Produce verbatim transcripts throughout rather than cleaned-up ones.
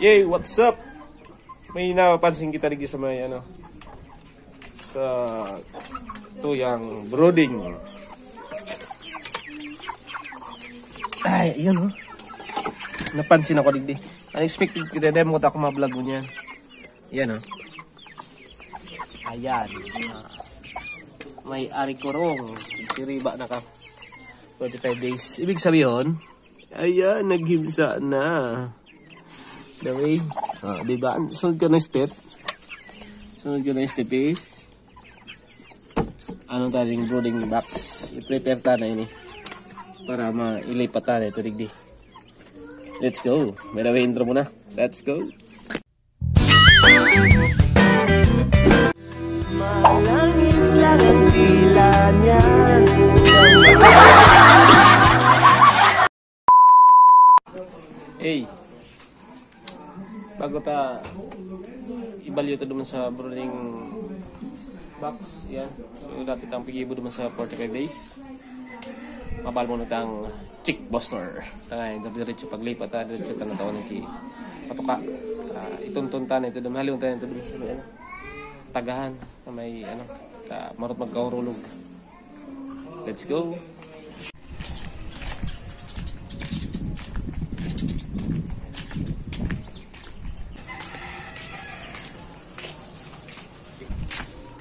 Hey, what's up? May napapansin kita lagi sa may ano, sa tuyang brooding. Ay, yun oh. Napansin ako digdi. Unexpected kita, demo ko ta ako ma-vlog mo niyan. Yan oh. Ayan. Ah, may arikurong. Siriba na ka. Forty-five days. Ibig sabihin, ayan, naghimsa na. The way. Ah, di ba? Sunod ka na step. Sunod ka na step is, ano tayo yung brooding box? I-prepare ta na ini. Para mailipat ta na ito, digdi. Let's go. By the way, intro muna. Let's go. Malangis lang ang dila niyan. Hey, bago ta ibalyo ta duman sa brooding box, yan. So, dati tang pigibo duman sa forty-five days. Mabal mo na tang chick buster. Tangay, diretso paglipat, ha, diretso ta na tawon ki patuka. Ah, itunton ta na ito, dumhalion ta na ito, dum-, sa may, ano, tagahan, na may, ano, ta, marot magkaurulog. Let's go.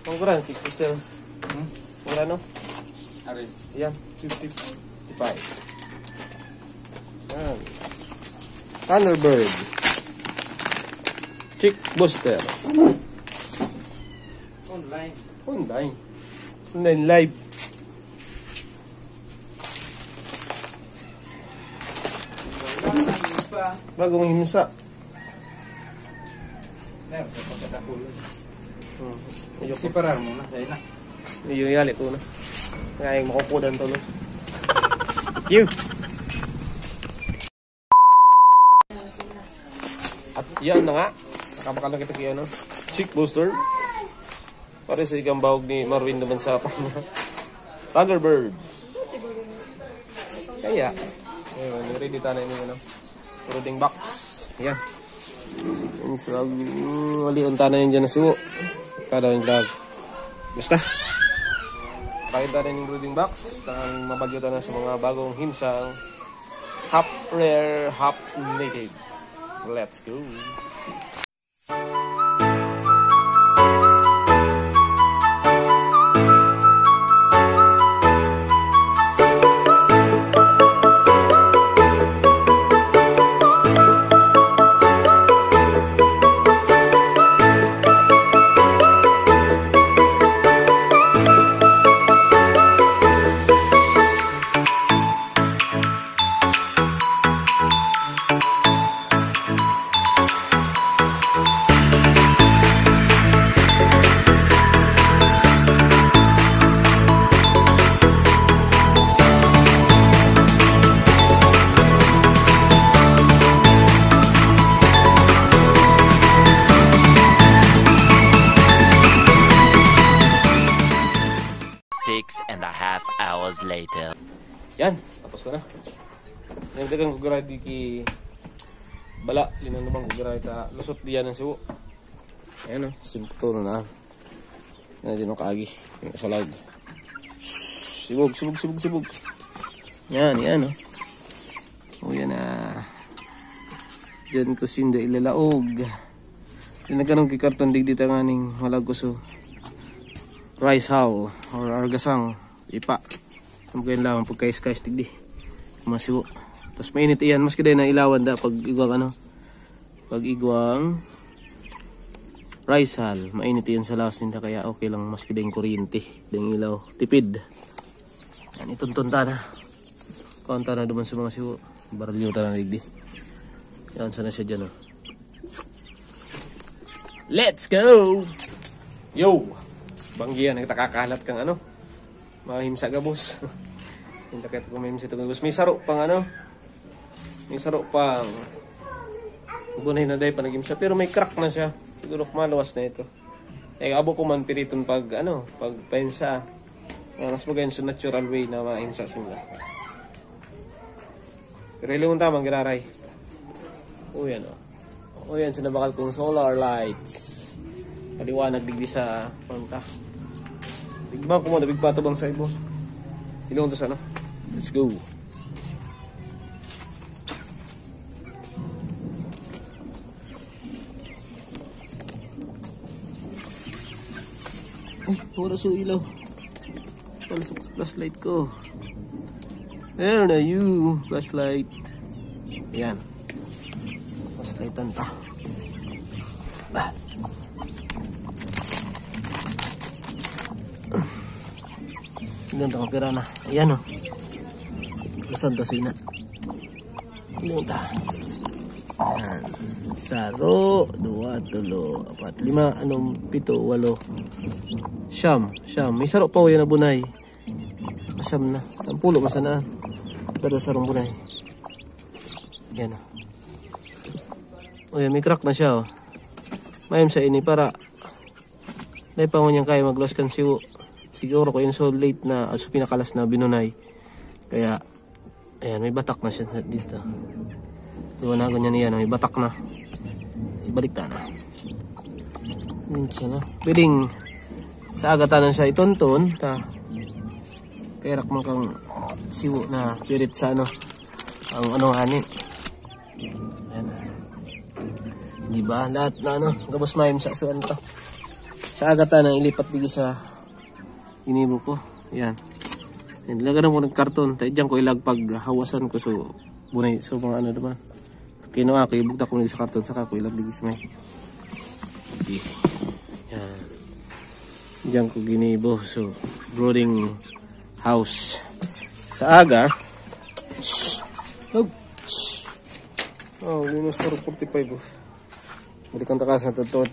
Pangkuran, fifty still. Hmm? Pangkuran, no? Arin. Yan, fifty, fifty-five. Yan. Thunderbird. Chick Booster. Online. Online. Online live. Wala, ano pa? Bagong himsa. Meron sa pagkatapulo. Hmm. Ayoko. Siparar mo na, dahil na. Iyo, yali ko na. Kaya yung makukudan to, no? Cute! At yan na nga. Nakabakal na kita kay ano, Chick Booster. Pare sa ikang bahog ni Marvin naman sa Thunderbird. Kaya, ayun, ready tayo na yung ano, brooding box. Yan. Yan, so, alion ta na yan dyan na suwo. Kada yung vlog. Basta. Pakita na yung brooding box. Ang mabalyo ta na sa mga bagong himsang. Half rare, half native. Let's go. Six and a half hours later. Yan, tapos ko na. Nagdagan ko giraray ki bala, linang naman ko giraray ta lusot diyan ang suwo. Ayan o, simpto na na. Ayan, di na kaagi. Yung salag. Shhh, sibog, sibog, sibog, sibog. Yan, yan o. O, yan na. Diyan ko sinda ilalaog. Di nagkanong kikarton digdi ta nganing malagkos o rice hull or argasang ipa. Ang kain lang pagka-ice-ice digdi. Masiwo. Tapos mainit iyan. Maski dahil na ilawan da pag igwang ano. Pag igwang rice hull. Mainit iyan sa lawas ninda kaya okay lang maski dahil kuryente. Dahil ilaw. Tipid. Yan, itunton ta na. Kaon ta na duman sa mga siwo. Baralyo ta na digdi. Yan, sana siya dyan, oh. Let's go! Yo! Banggihan, nagtakakalat kang ano? Mahimsa gabos. Yung takit ko mahimsa ito gabos. May saro pang ano? May saro pang bunay na day pa nagimsa. Pero may crack na siya. Siguro kumaluwas na ito. Eh, abo ko man piriton pag, ano, pag paimsa. Nga, mas magayon sa natural way na maimsa sinda. Pero ilungon tamang giraray. O, yan, o. O, O yan, sa nabakal kong solar lights. Kaliwanag digdi sa pangka. Tignan ko mo, nabig patubang sa ibo. Ilong to sana. Let's go. Ay, wala sa ilaw. Wala sa flashlight ko. Where are you? Flashlight. Yan. Flashlightan ta. Ah. Ganito, kapira na. Ayan, oh. Lasag kasi na. Ganito. Ayan. Saro, dua, tulo, apat, lima, anom, pito, walo, siyam. Siyam. May saro pa, oh, yan na bunay. Siyam na. Sampulo, masanaan. Pero sarong bunay. Yan, oh. O yan, may crack na siya, oh. Mayam sa ini para dahil pa ngunyan kaya magluwas kan siwo. Siguro ko yun so late na, aso pinakalas na binunay. Kaya, ayan, may batak na siya sa- dito. Liwanagan niya niya, no? May batak na. Ibalik ta na. Yun siya na. Pwedeng sa aga tanan siya itonton, ta. Kaya rak man kang siwo na pirit sa ano, ang ano, ani. Ayan. Di ba? Lahat na ano, gabos mayam sa suan to. Sa aga ta nang ilipat digi sa ginibo ko. Ayan. Ayan, talaga na po nagkarton. Tayo dyan ko ilag pag hawasan ko. So, bunay. So, mga ano naman. Kinuha ko, ibugtak ko sa karton. Saka ko ilag digi sa may. Okay. Ayan. Diyan ko ginibo. So, brooding house. Sa aga. Oh, oh, minus forty-five, oh. Balikan ta ka sa tutod.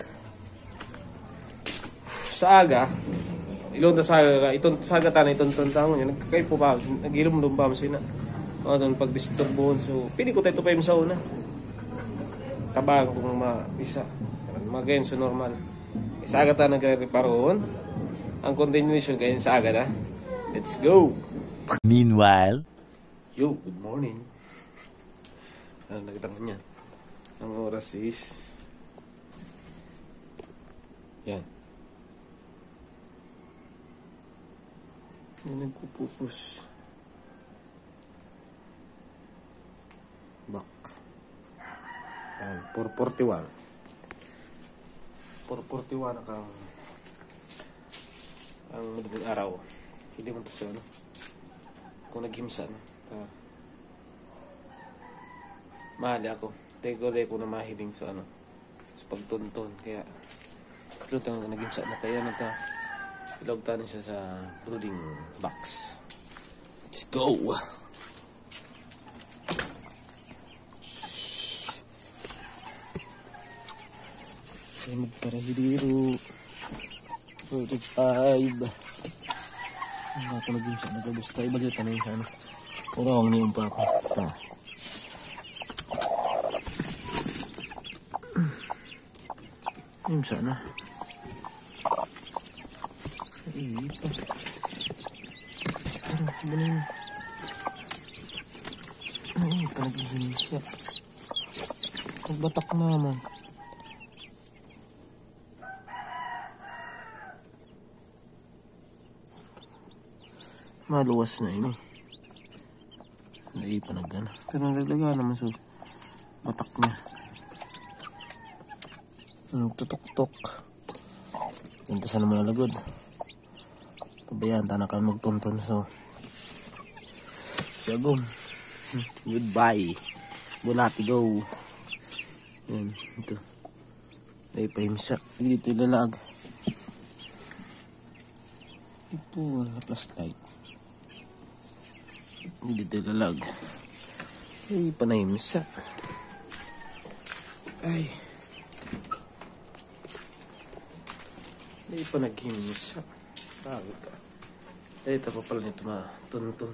Sa aga, ilong ta sa aga, iton, sa aga ta na iton, iton taon yun. Nagkakaipo pa, naghilom-lom pa, masina. Mga doon pagdisturbuhon. So, pili ko tayo pa yung sa una. Tabang kung ma-, isa. Magayon sa normal. Sa aga ta nagre-reparoon. Ang continuation kayo sa aga na. Let's go! Meanwhile. Yo, good morning. Ano, nakita mo niya? Ang oras is... Yan. Yan, nagpupupus. Back. Yan, four forty-one. Four forty-one ang, ang madaling araw. Hindi mo to siya, ano? Kung naghimsa na. Ta-, mahali ako. Tayo ko na mahiling sa ano. Sa pagtonton. Kaya, doon tayo naghimsa na tayo. Ano ta? Ilog tayo siya sa brooding box. Let's go! Ay, magparahidiro. Forty-five. Ang ako naging sa nagabos tayo. Balik ka na yung sa ano. Urong niyo pa ako. Ah. Yung sa ano. Ay, pa. Ano, ano yun? Ay, panaginip siya. Nagbatak naman. Maluwas na ini. Hindi pa nagana. Pero naglaga naman sa batak niya. Ang tutok-tok. Ganito sa naman nalagod. Pabayaan ta na kan magtonton, so. Siyagom. Goodbye. Bulati, go. Yan, ito. Ay, pahimsa. Dito ilalag. Ito, wala flashlight. Dito ilalag. Ay, panahimsa. Ay. Ay, panaghimsa. Grabe ka. Ay, ito pa pala nito, mga tuntun.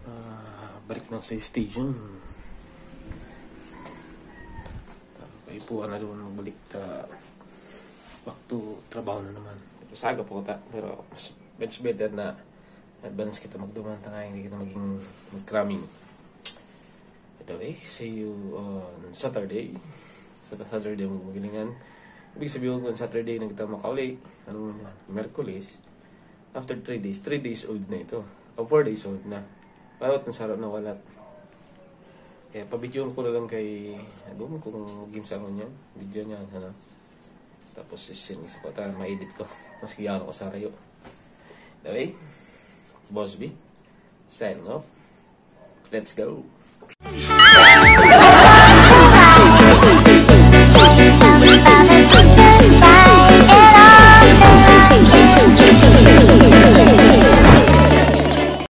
Ah, balik na sa station. Kaipuan na doon magbalik ta back to trabaho na naman. Saga po ta, pero mas, much better na advance kita magduman ta nga hindi kita maging mag-cramming. By the way, see you on Saturday. Sa Saturday mo magilingan. Ibig sabihin, kung Saturday na kita makauli, anong Merkulis, after three days, three days old na ito. O four days old na. Parang itong saro na walat. Kaya pabidyoon ko na lang kay Agum kung game sa yan. Video niya, ano. Tapos, isin, isa ko, ta, ma-edit ko. Mas kiyano ko sa rayo. Anyway, Boss B, signing off. Let's go!